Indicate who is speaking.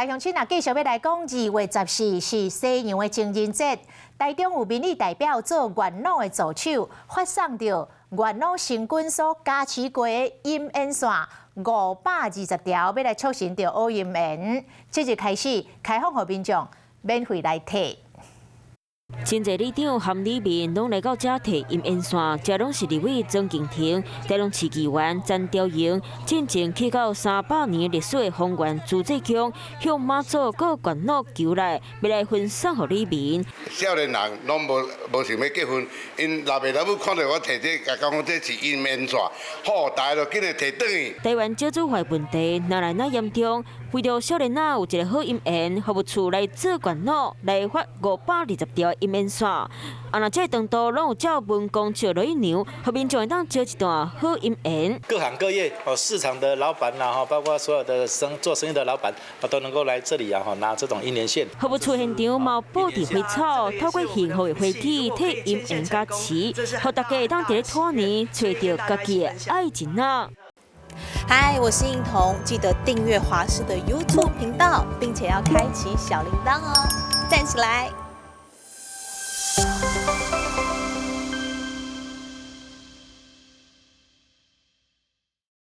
Speaker 1: 鄉親啊，繼續欲來講，2月14是西洋的情人節，台中有民意代表做元老的助手，發送著元老神君所加持過的姻緣線520條，欲來促成著好姻緣。這日開始開放予民眾免費來提。
Speaker 2: 真濟里長和里民攏來到遮提姻緣線，這攏是立委莊敬亭、台中市議員陳朝榮，進前去到300年歷史的豐原慈濟宮，向媽祖閣元老求來，欲來分送予里民。
Speaker 3: 少年人攏無無想欲結婚，𪜶老爸老母看著我提這個，共講這是姻緣線，好，大家就緊來提轉去。
Speaker 2: 台灣少子化問題愈來愈嚴重，為著少年仔有一个好姻緣，服務處來做元老，來發520條姻緣線。啊，若這个長途攏有照文公尺落去量，予民眾會當招一段好姻緣。
Speaker 4: 各行各業哦，市場的老闆啦，哈，包括所有的做生意的老闆，啊，都能夠來這裡啊，哈，拿這種姻緣線。
Speaker 2: 服務處現場嘛布置花草，透過幸福的花體替姻緣加持，予大家會當佇咧兔年揣著家己的愛情仔。
Speaker 5: 嗨，我是應彤，記得訂閱華視的 YouTube 頻道，並且要開啟小鈴鐺哦，讚起來！